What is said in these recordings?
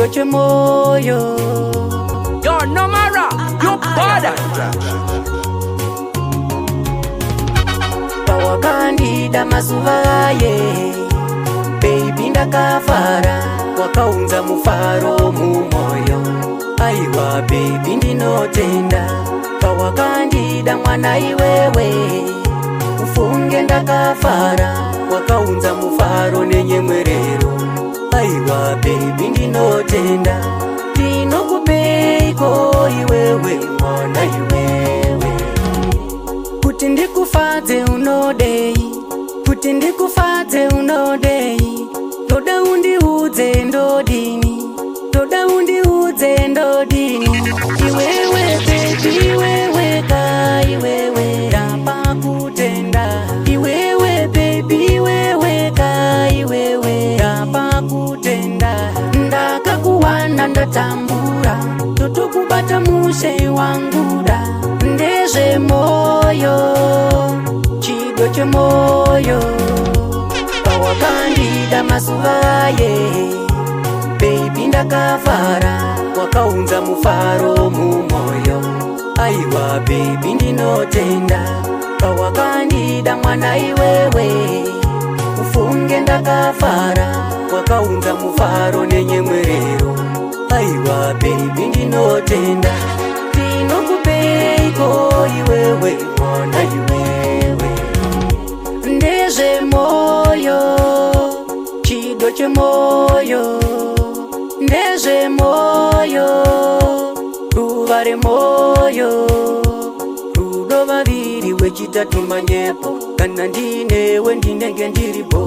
Chido chemoyo. Yo, Nomara, you bother. Pawakandida mazuva aye, baby, ndakafara, wakaunza mufaro mumoyo. Aiwa baby, ndinotenda pawakandida mwana iwewe. Ufunge ndakafara, wakaunza mufaro nenyemwerero. Aiwa baby, ndinotenda. Ndinokupeiko iwewe mwana iwewe kuti ndikufadze? Unodei kuti ndikufadze? Unodei? Ndoda undiudze ndodini, ndoda undiudze ndodini iwewe baby, iwewe ka iwewe, ndapa kutenda iwewe baby, iwewe ka iwewe, ndapa kutenda. Ndakakuwana ndatambura, totokubata mushe wanguda. Ndezvemoyo, chido chemoyo. Pawakandida mazuva aye, baby, ndakafara, wakaunza mufaro mumoyo. Aiwa baby, ndinotenda pawakandida mwana iwewe. Ufunge ndakafara, wakaunza mufaro nenyemwerero. Aiwa baby, ndinotenda. Ndinokupeiko iwewe mwana iwewe? Ndezvemoyo, chido chemoyo. Ndezvemoyo, ruva remoyo. Rudo vaviri, wechitatu manyepo. Kana ndinewe ndinenge ndiripo.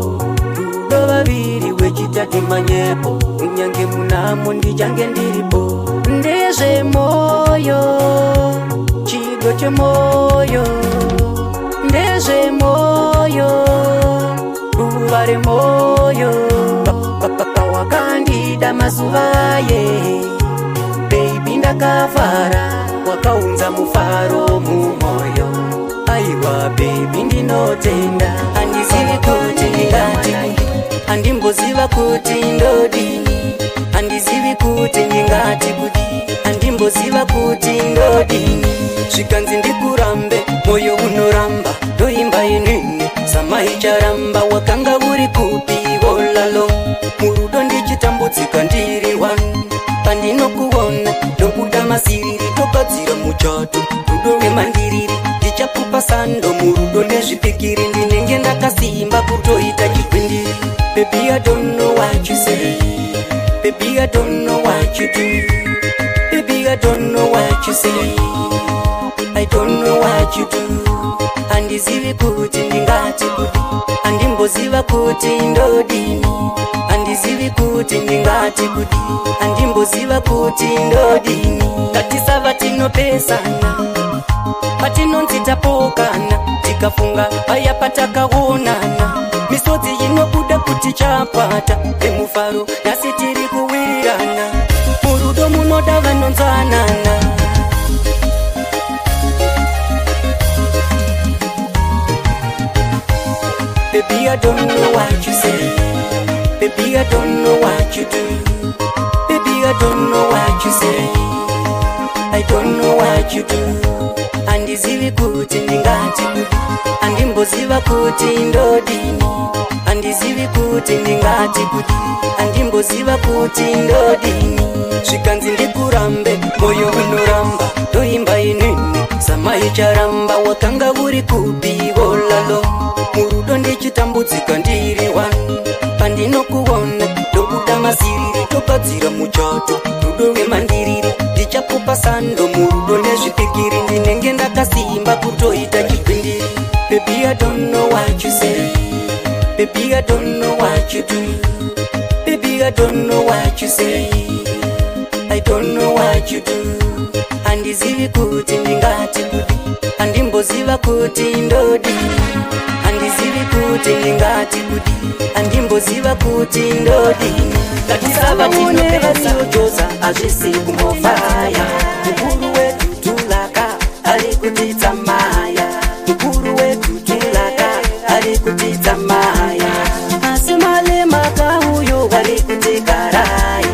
Rudo vaviri, wechitatu manyepo. Munyange munamo ndichange ndiripo. Ndezvemoyo, chido chemoyo. Ndezvemoyo, ruva remoyo. Pawakandida mazuva aye, baby, ndakafara, wakaunza mufaro mumoyo. Aiwa baby, ndinotenda. Handizivi kuti ndingati kudi, handimboziva kuti ndodini. Handizivi kuti ndingati kudi, handimboziva kuti ndodini. Zvikanzi ndikurambe, moyo unoramba. Ndoimba inini samaicharamba. Wakanga uri kupi volalo murudo ndichitambudzika ndiri one? Pandinokuona ndobuda masiriri, togadzira muchato, rudo rwemandiriri. Ndichakupa sando murudo nezvipikiri, ndinenge ndakasimba kutoita chigwindiri. Baby, I don't know what you say. Baby, I don't know what you do. Baby, I don't know what you say. I don't know what you do. Handizivi kuti ndingati kudi, handimboziva kuti ndodini. Handizivi kuti ndingati kudi, handimboziva kuti ndodini. Ngatisava tinopesana patinonzi tapokana. Tikafunga paya patakaonana, misodzi inobuda kuti chapata emufaro. Nhasi tiri kuwirirana, murudo munoda vanonzwanana. Baby, I don't know what you say. Baby, I don't know what you do. Baby, I don't know what you say. I don't know what you do. Handizivi kuti ndingati kudi, handimboziva kuti ndodini. Handizivi kuti ndingati kudi, handimboziva kuti ndodini. Zvikanzi ndikurambe, moyo unoramba. Ndoimba inini samaicharamba. Wakanga uri kupi volalo murudo ndichitambudzika ndiri one? Pandinokuona ndobuda masiriri, togadzira muchato, rudo rwemandiriri. Ndichakupa sando murudo nezvipikiri, ndinenge ndakasimba kutoita chigwindiri. Baby, I don't know what you say. Baby, I don't know what you do. Baby, I don't know what you say. I don't know what you do. Handizivi kuti ndingati kudi, handimboziva kuti ndodini. Handizivi kuti ndingati kudi, handimboziva kuti ndodini. Ngatisava tinopesa, hazvisi kumbofaya. Mukuru wedu Tulaka ari kutitsamaya. Mukuru wedu Tulaka ari kutitsamaya. Asi Malemaka uyo ari kutikarai.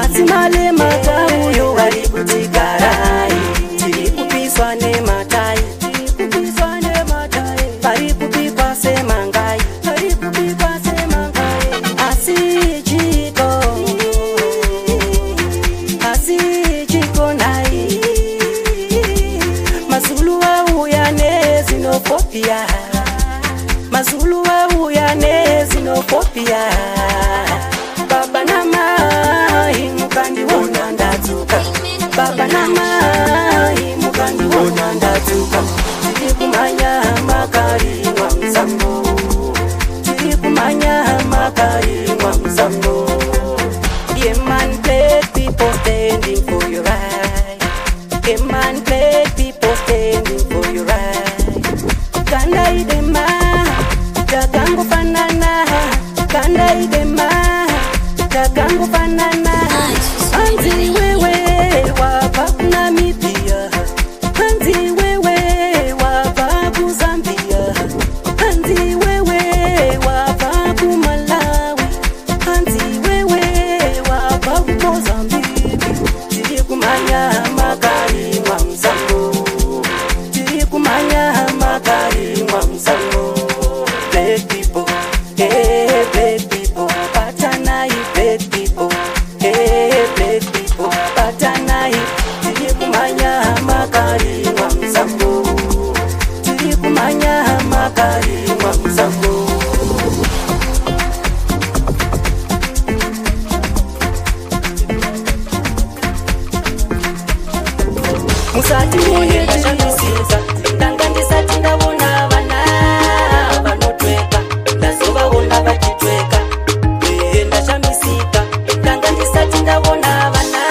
Asi Ethiopia, Mazulu vauya nexenophobia. Baba namai, mukandiona ndadzoka. Baba namai, mukandiona ndadzoka. Tiri kumhanya makarimwa musango, tiri kumhanya makarimwa musango. Yeah man, black people standing for your right. Yeah man, black people standing for your right. Ganda idema, takangofanana. Ganda idema, takangofanana. Hanzi wewe wabva kuNamibia, hanzi wewe wabva kuZambia, hanzi wewe wabva kuMalawi, hanzi wewe wabva kuMozambique. Tiri kumhanya makarimwa musango, tiri kumhanya makarimwa musango. Black people, hey, black people, batanai. Black people, hey, black people, batanai. Tiri kumhanya makarimwa musango, tiri kumhanya makarimwa musango. Musati munetishamisisa, ndanga ndisati ndaona vana vanotweka, ndazovaona vachitweka. Ehe, ndashamisika, ndanga ndisati ndaona vana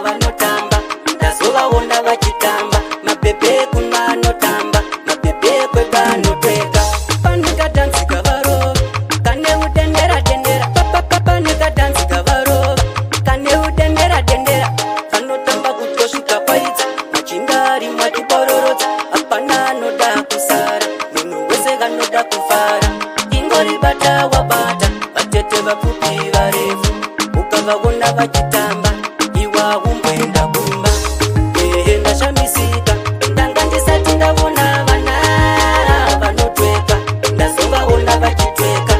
vanotamba, ndazovaona vachitamba. Mabhebhe kuno anotamba, mabhebhe kwedu anotweka. Pane kadhanzi kavarova kane udendera dendera papapa, pane kadhanzi kavarova kane udendera dendera, kanotamba kutosvika kwaidza, machinda mwachibororotsa. Hapana anoda kusara, munhu wese kanoda kufara. Ingoribata wabata, vatete vapfupi varefu, ukavaona vachitamba iwa umboenda kumba. Ehe, ndashamisika, ndanga ndisati ndaona vana vanotweka, ndazovaona vachitweka.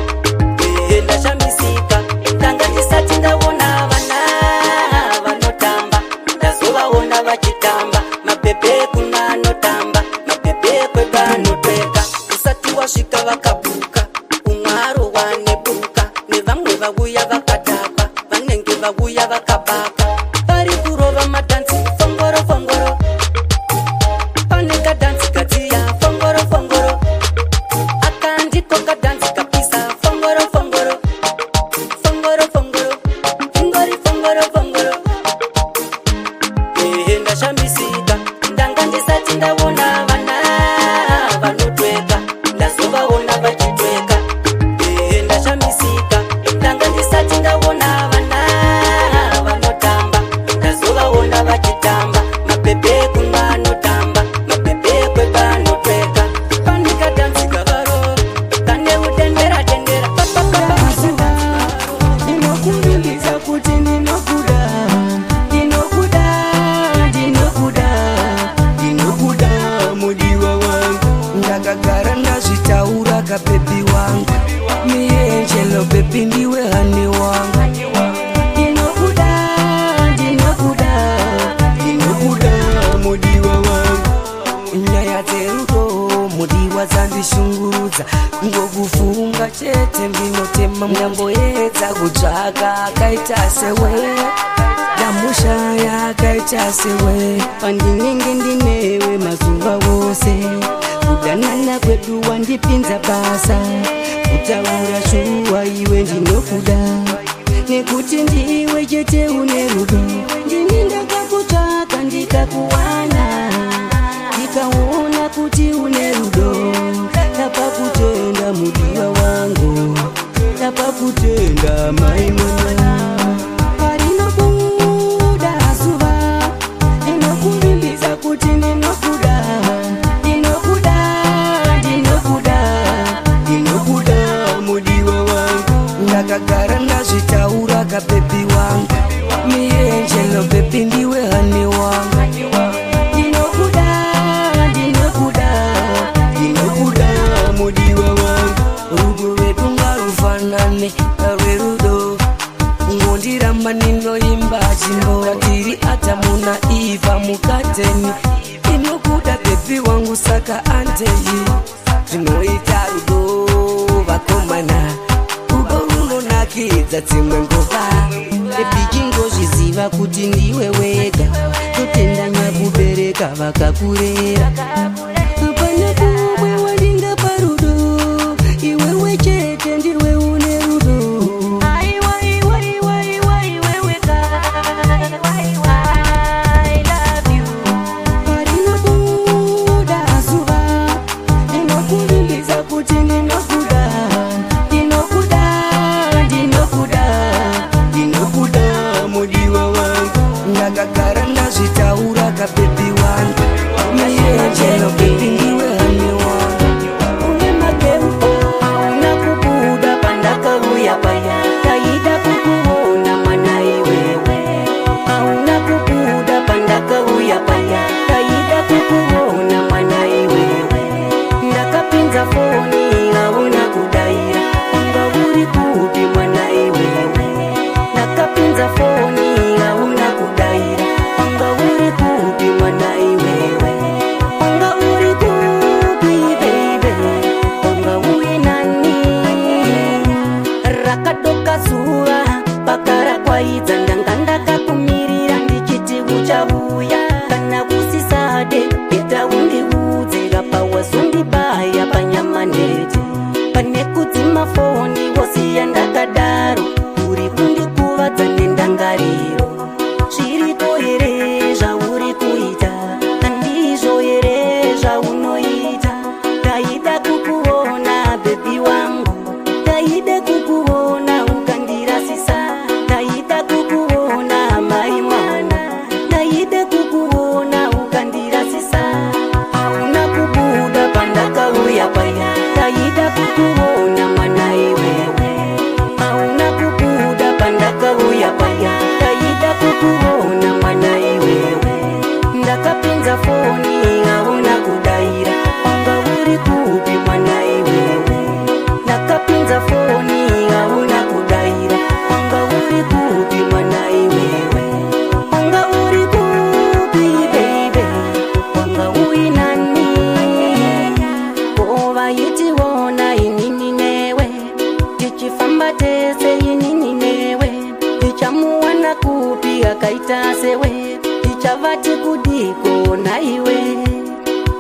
Ehe, ndashamisika, ndanga ndisati ndaona vana vanotamba, ndazovaona vachitamba. Mabhebhe kuno anotamba, mabhebhe kwedu anotweka. Usati wasvika vakabuka, umwe arohwa nebuka, nevamwe vauya vakadhakwa, vanenge vauya vakabaka, vari kurova madhanzi fongoro fongoro. Pane kadhanzi kadziya fongoro fongoro, aka ndiko kadhanzi kapisa fongoro fongoro, fongoro fongoro, ingori fongoro fongoro. Ehe, ndashamisika, ndanga ndisati ndaona vana vanotweka, ndazovaona vachitweka. Ehe, ndashamisika, ndanga ndisati ndaona vana vanotamba, ndazovaona vachitamba. Mabhebhe kuno anotamba, mabhebhe kwedu anotweka. Pane kadhanzi kavarova kane udendera dendera papapapa. Ndinokuvimbisa kuti ndinokuda, ndinokuda, ndinokuda, ndinokuda, mudiwa wangu. Ndakagara ndazvitaura kababy wangu, my angel baby, ndiwe honey wangu. Ndinokuda, ndinokuda, ndinokuda, mudiwa wangu. Nyaya dzerudo, mudiwa, dzandishungurudza, ngokufunga chete ndinotema. Ndamboedza kutsvaka akaita sewe, ndamushaya akaita sewe. Pandinenge ndinewe mazuva wose, kudanana kwedu wandipinza basa. Kutaura shuwa iwe, ndinokuda nekuti ndiwe chete une rudo. Ndini ndakakutsvaka ndikakuwana, ndikaona kuti une rudo. Ndapa kutenda, mudiwa wangu, ndapa kutenda, mai mwana. Parinobuda zuva, ndinokuvimbisa kuti ndinokuda, ndinokuda, ndinokuda, ndinokuda, mudiwa wangu. Ndakagara ndazvitaura kababy wangu, my angel baby, ndiwe honey wangu. Ndinokuda, ndinokuda, ndinokuda, mudiwa wangu. Rudo rwedu ngarufanane rwerudo, ngondiramba ninoimba chimbo, tiri Adamu naEva mukateni. Inokuda baby wangu, saka Saka andei, zvinoita rudo vakomana. Rudo runonakidza dzimwe nguva. Baby, chingozviziva kuti ndiwe wega. Totenda nyakubereka vakakurera. Hapana kumwe wandingapa rudo, iwewe chete ndiwe une rudo. Aiwa, iwa, iwa, iwa, iwewe ka. I love you. Parinobuda zuva, ndinokuvimbisa kuti ndinokuda, ndinokuda, ndinokuda, ndinokuda, mudiwa wangu. Ndakagara ndazvitaura ka, baby wangu. My angel, baby, ndiwe honey wangu. Uve makeupo, hauna kubuda pandakauya paya. Ndaida kukuona mwana iwewe. Hauna kubuda pandakauya paya. Ndaida kukuona mwana iwewe. Ndakapinza foni, hauna kudaira. Wanga uri kupi mwana iwewe? Ndakapinza foni, hauna kudaira. Wanga uri kupi mwana iwewe? Wanga uri kupi, baby? Wanga uinani? Rakadoka zuva pakarakwaidza, ndanga ndakakumirira ndichiti uchauya. Kana usisade, ita undiudze. Apa wazondibaya panyama nhete. Pane kudzima foni wosiya ndakadaro, uri kundikuvadza nendangariro. Zviriko here zvauri kuita? Handizvo here zvaunoita? Ndaida kukuona, baby wangu. Ndaida kukuona, ukandirasisa. Ndaida kukuona, mai mwana. Ndaida kukuona, ukandirasisa. Hauna kubuda pandakauya paya. Ndaida kukuona mwana iwewe. Hauna kubuda pandakauya paya. Ndaida kukuona mwana iwewe. Ndakapinza foni, hauna kudaira. Wanga uri kupi mwana iwewe? Ndakapinza foni, hauna kudaira. Wanga uri kupi mwana iwewe? Wanga uri kupi, baby? Wanga uinani? Ko vaitiona inini newe tichifamba tese, inini newe? Ndichamuwana kupi akaita sewe? Ndichavati kudiko naiwe?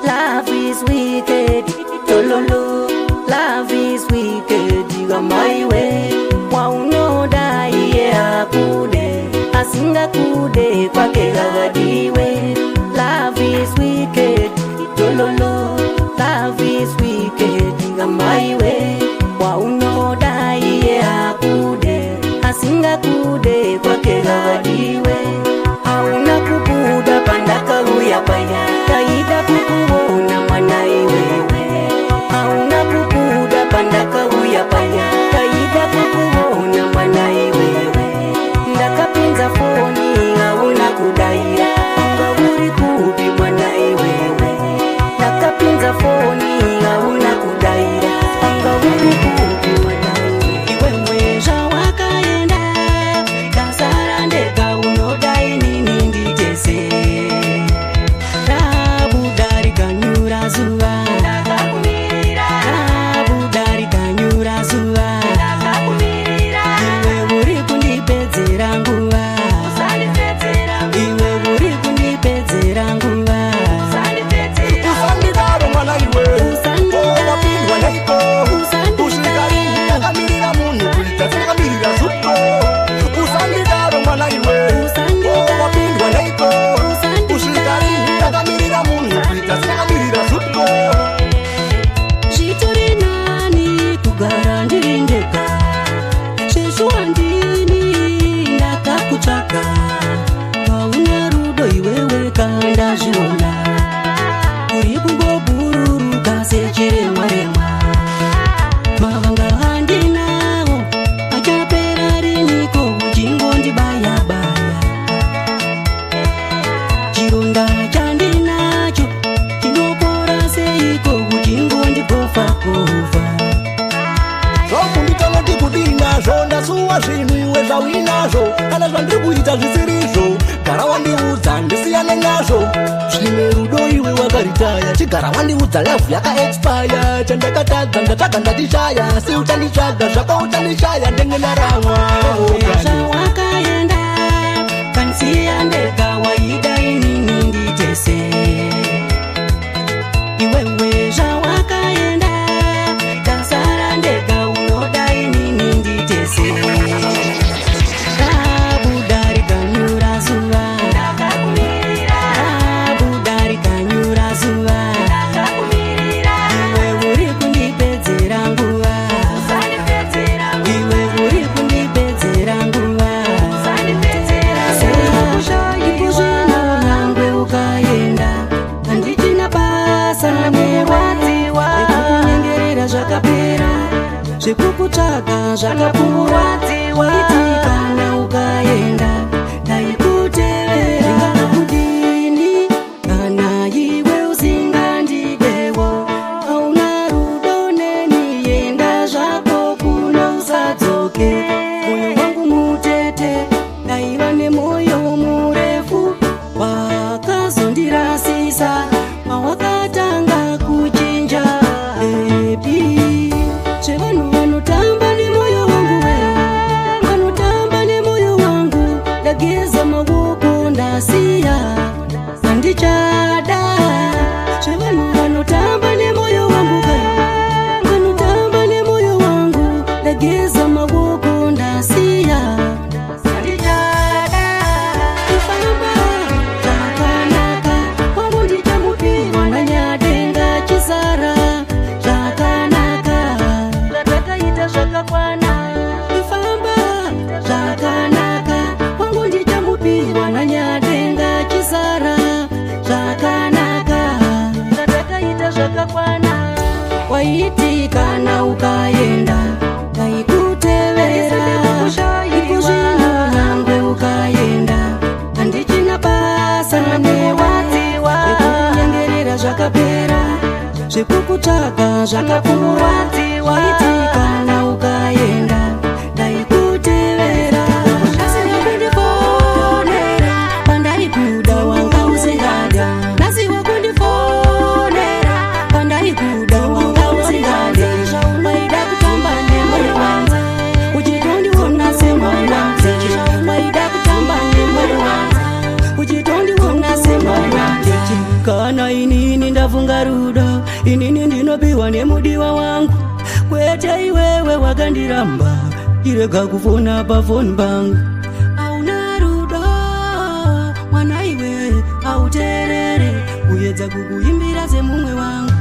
Love is wicked, tololo. Love is wicked, amaiwe. Waunoda iye akude, asingakude kwake havadiwe. Love is wicked, tololo. Love is wicked, amaiwe. Waunoda iye akude, asingakude kwake havadiwe. Hauna kubuda pandakauya paya. Ndaida kukuona mwana iwewe. Hauna kubuda pandakauya paya. Ndaida kukuona mwana iwewe. Ndakapinza foni, hauna kudaira. Wanga uri kupi mwana iwewe? Ndakapinza foni, hauna kudaira. Wanga uri kupi mwana iwewe? Zvawakaenda, ndasara ndega. Unoda inini nditese. Rabuda rikanyura zuva, rabuda rikanyura zuva. Iwe uri kundipedzera nguva, iwe uri kundipedzera nguva. Usandidaro mwana iwe. Usandidaro. Wapindwa neiko? Usandidaro. Kusvika rini ndakamirira munhu kuita sendakamirira zuko? Usandidaro mwana iwe. Usandidaro. Wapindwa neiko? Usandidaro. Kusvika rini ndakamirira munhu kuita sendakamirira zuko? Zvitori nani kugara ndiri ndega. Sezvo handini ndakakutsvaka, hauna rudo iwewe, kandazviona. Uri kungobhururuka sechiremwaremwa. Mavanga handinawo, achapera riniko uchingondibayabaya? Chironda chandinacho chinopora seiko uchingondigofagofa? Zvomunditongoti kudii nazvo? Ndasuwa zvinhu iwe zvauinazvo. Kana zvandiri kuita zvisirizvo, gara wandiudza ndisiyane nazvo. Zvimwe rudo iwe wakarita. Retire. Chigara wandiudza love yakaexpire. Chandakatadza ndatsvaga ndachishaya, asi uchanditsvaga zvako uchandishaya, ndenge ndaramwa. Zvawakaenda kansiya ndega, waida inini nditese iwewe. Zvawakaenda ndasara ndega, unoda inini nditese. Rabuda rikanyura zuva, rabuda rikanyura zuva. Iwe uri kundipedzera nguva, iwe uri kundipedzera nguva. Ikuzvino nyangwe ukaenda, handichina basa newe. Zvekukunyengerera zvakapera, zvekukutsvaga zvakapfuura. Waiti kana ukaenda ndaikutevera kudini? Kana iwe usingandidewo, hauna rudo neni, enda zvako kuno, usadzoke. Moyo wangu mutete, ndaiva nemwoyo murefu, wakazondirasisa pawakatanga kuchinja. Baby, zvevanhu vanotamba nemwoyo wangu, we vanotamba nemwoyo wangu, ndageza maoko, ndasiya, handichada. Zvevanhu vanotamba nemwoyo wangu, we vanotamba nemwoyo wangu, ndageza maoko, ndasiya, handichada. Kufamba zvakanaka, wangu ndichamupiwa nanyadenga chisara. Zvakanaka, zvatakaita zvakakwana. Kufamba zvakanaka, wangu ndichamupiwa nanyadenga chisara. Zvakanaka, zvatakaita zvakakwana. Waiti kana ukaenda ndaikutevera. Ikuzvino nyangwe ukaenda, handichina basa newe. Zvekukunyengerera zvakapera, zvekukutsvaga zvakapfuura. Waiti kana ukaenda ndaikutevera. Asina kundifonera pandaikuda, wanga usingada. Nhasi wakundifonera, pandaikuda wanga usingada. Waida kutamba nemwoyo wangu uchitondiona semwana. Waida kutamba nemwoyo wangu uchitondiona semwana. Kana inini ndafunga rudo, inini ndinopiwa nemudiwa wangu, kwete iwewe wakandiramba. Irega kufona pafoni pangu. Hauna rudo mwana iwe, hauterere. Kuyedza kukuimbira semumwe wangu,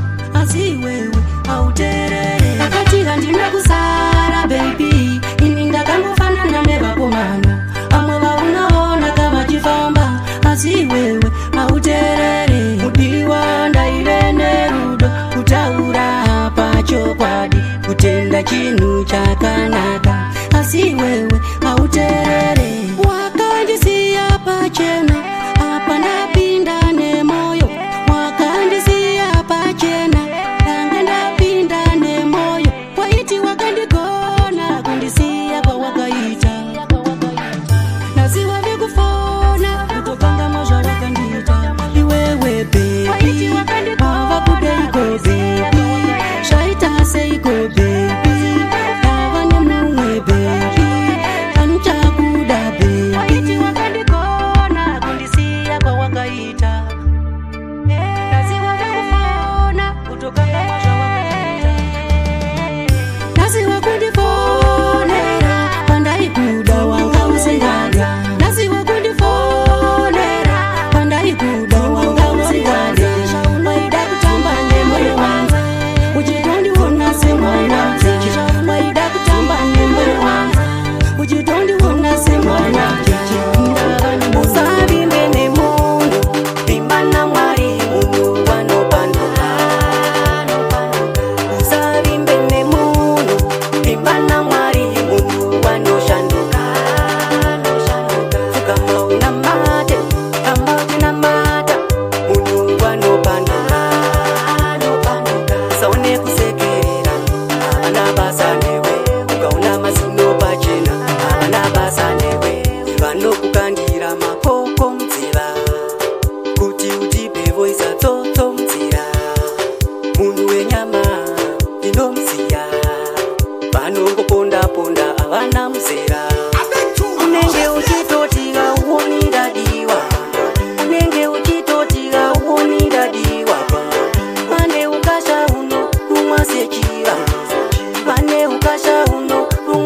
asi iwewe hauterere. Akati handina kusara baby, ini ndakangofanana nevakomana amwe vaunoona kavachifamba, asi iwewe hauterere. Mudiwa, ndaive nerudo, kutaura pachokwadi, kutenda chinhu chakanaka, asi iwewe hauterere. Wakandisiya pachena apa, ndapinda nemoyo. Wakandisiya pachena, ndanga ndapinda nemoyo. Waiti wakandigona, kundisiya kwawakaita. Nhasi wave kufona kutokangama zvavakandiita iwewe. Baby, wava kudeiko? Baby, zvaita seiko? Baby, ndava nemumwe. Baby,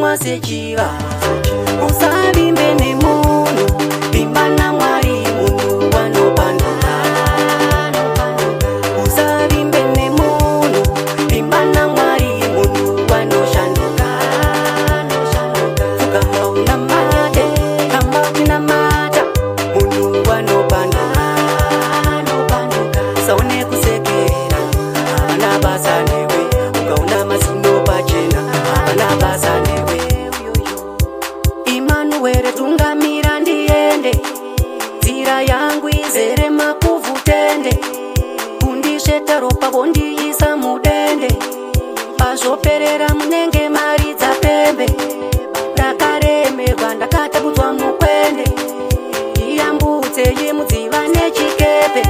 Unorumwa sechiva. Usavimbe nemunhu, vimba naMwari. Munhu wanopanduka. Usavimbe nemunhu, vimba naMwari. Munhu wanoshanduka. Pfugama unamate, ramba uchinamata. Munhu wanopanduka. Usaone kusekerera, havana basa newe. Ukaona mazino pachena, havana basa newe. Imanuwere, tungamira ndiende, nzira yangu izere makuvhutende. Kundisveta ropa vondiisa mudende, pazvoperera munenge mari dzapembe. Ndakaremerwa, ndakatakudzwa mukwende, iyambutse mudziva nechikepe.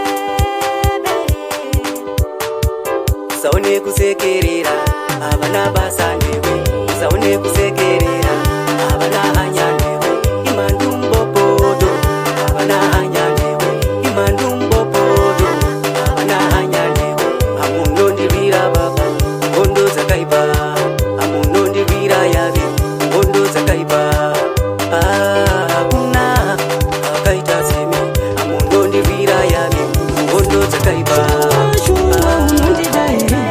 Usaone kusekerera, havana basa newe. Usaone kusekerera, havana hanya newe. Imandumbopoto, havana hanya newe. Imandumbopoto, havana hanya newe. Amunondirwira baba, hondo dzakaipa. Amunondirwira yave, hondo dzakaipa. Ah, hakuna akaita semi. Amunondirwira yave, hondo dzakaipa. Shuwa unondida here?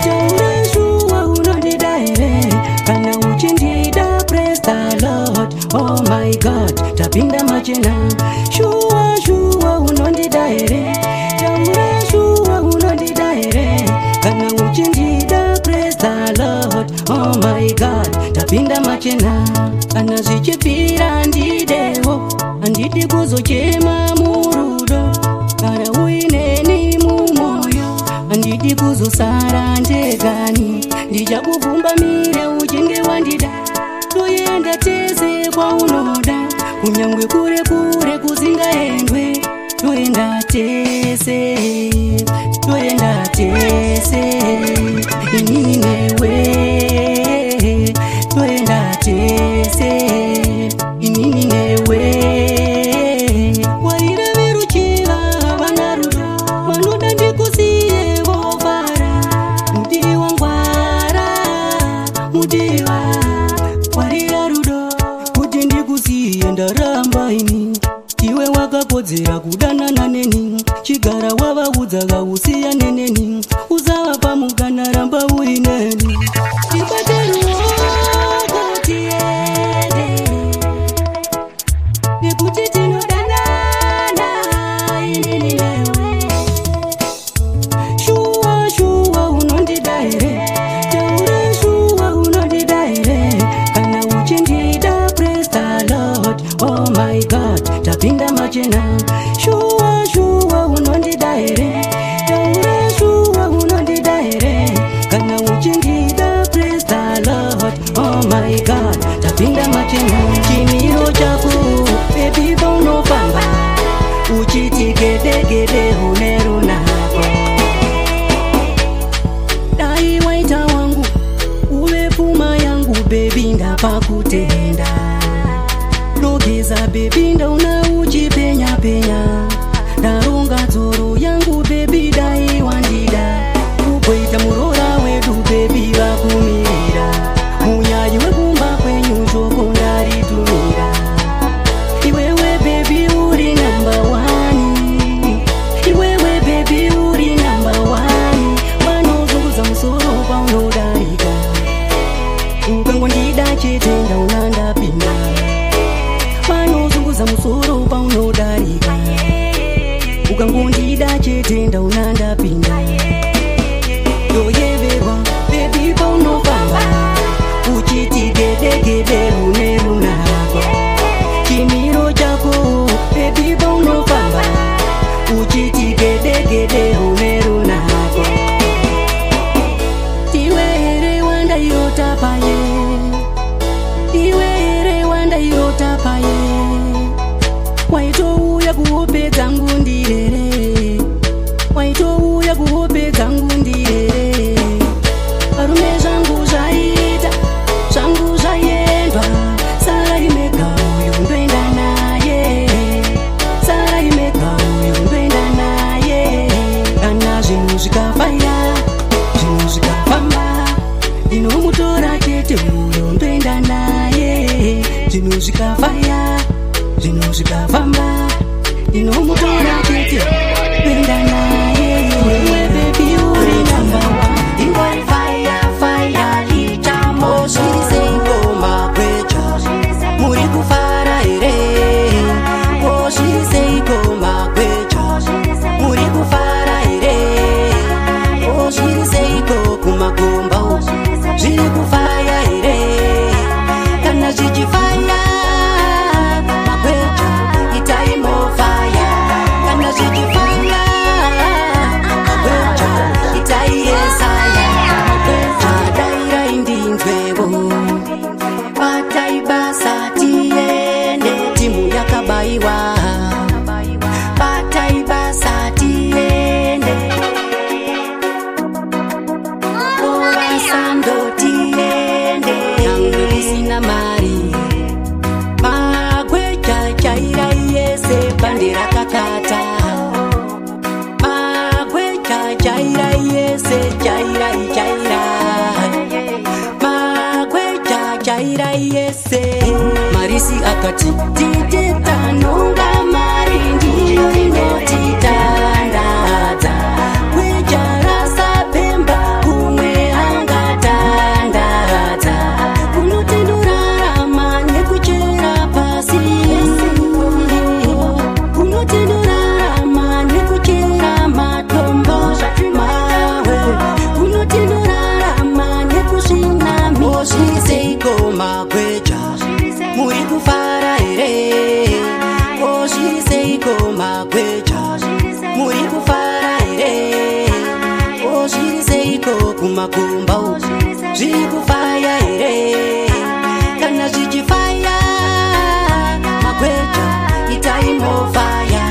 Taura, shuwa unondida here? Kana uchindida, praise the Lord. Oh my God, tapinda machena. Shuwa, shuwa unondida here? Taura, shuwa unondida here? Kana uchindida, praise the Lord. Oh my God, tapinda machena. Kana zvichibvira ndidewo, handidi kuzochema murudo. Kana uineni mumoyo, handidi kuzosara ndegani. Ndichakuvhumbamire uchinge wandida, toenda tese kwaunoda, kunyangwe kure kure kusingaendwe. Toenda tese, toenda tese, inini newe. Toenda tese, inini newe. Warira veruchiva havana rudo, vanoda ndikusiye vofara. Mudiwa, ngwara mudiwa, warira rudo kuti ndikusiye, ndaramba ini. Iwe wakakodzera kudanana neni, chigara wavaudza kausiyane neni, usava pamukana, ramba uineni. Tibate ruoko tiende, nekuti tinodanana, inini newe. Shuwa, shuwa unondida here? Taura, shuwa unondida here? Kana uchindida, praise the Lord. Oh my God, tapinda machena. Shuwa, shuwa unondida here? Taura, shuwa unondida here? Kana uchindida, praise the Lord. Oh my God, tapinda machena. Chimiro chako baby paunofamba uchiti gedegede, une runako. Dai waita wangu, uve pfuma yangu baby, ndapa kutenda. Dogeza baby, ndaona uchipenya penya. Ndaronga dzoro yangu baby, dai wandida, ugoita muroora wedu baby. Vakumirira munyayi wekumba kwenyu, shoko ndaritumira. Iwewe baby uri number one, iwewe baby uri number one. Vanozunguza musoro paunodarika, ukangondida chete ndaona ndapinda. Vanozunguza musoro paunodarika, ukangondida chete ndaona ndapinda. Ndoyeverwa baby paunofamba uchiti gedegede, une runako. Chimiro chako baby paunofamba uchiti gedegede, une runako. Iwe here wandairota paye? Iwe here wandairota paye? Waitouya kuhope dzangu ndirere, waitouya kuhope dzangu ndirere. Varume, zvangu zvaita, zvangu zvaendwa. Sarai mega uyu ndoenda naye, sarai mega uyu ndoenda naye. Kana zvinhu zvikafaya, zvinhu zvikafamba, ndinomutora chete uyu ndoenda naye. Jairai yese, jairai, jairai. Magweja, jairai yese. Marisi akati titeta nonga mari ndiyo inotitandadza. Gweja rasapemba kumwe angatandadza. Kunotendorarama nekuchera pasi. Kunotendorarama nekuchera matombo mawe. Kunotendorarama nekusvina mozviseiko magweja. Muri kufara here? Ozviriseiko magweja? Muri kufara here? Ozviriseiko kumakumba uku? Zviri kufaya here? Kana zvichifaya magweja, itai mofaya.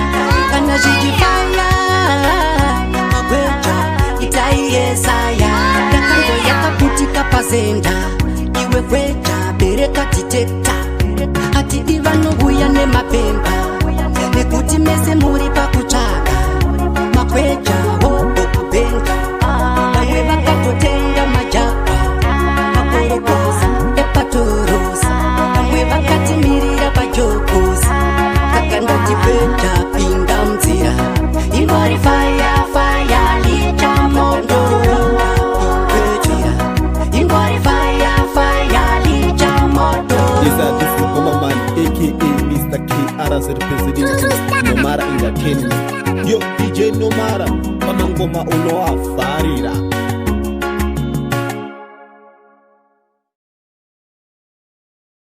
Kana zvichifaya magweja, itai yesaya. Ndakanzwa yakaputika pazenda, iwe gweja bereka titeta. Hatidi vanouya nemapemba, nekuti mese muri pakutsvaga magweja hobo kupenga. Vamwe vakatotenga majapa makorokoza epatorosa, vamwe vakatimirira pajokosi. Kakandati gweja pinda munzira, ingori fire fire licha moto. Gweja ingori fire fire licha moto. Yes, this is Goma Man, aka Mr. KRZ representing Nomara Entertainment. Yo, DJ Nomara, pamangoma unoafarira.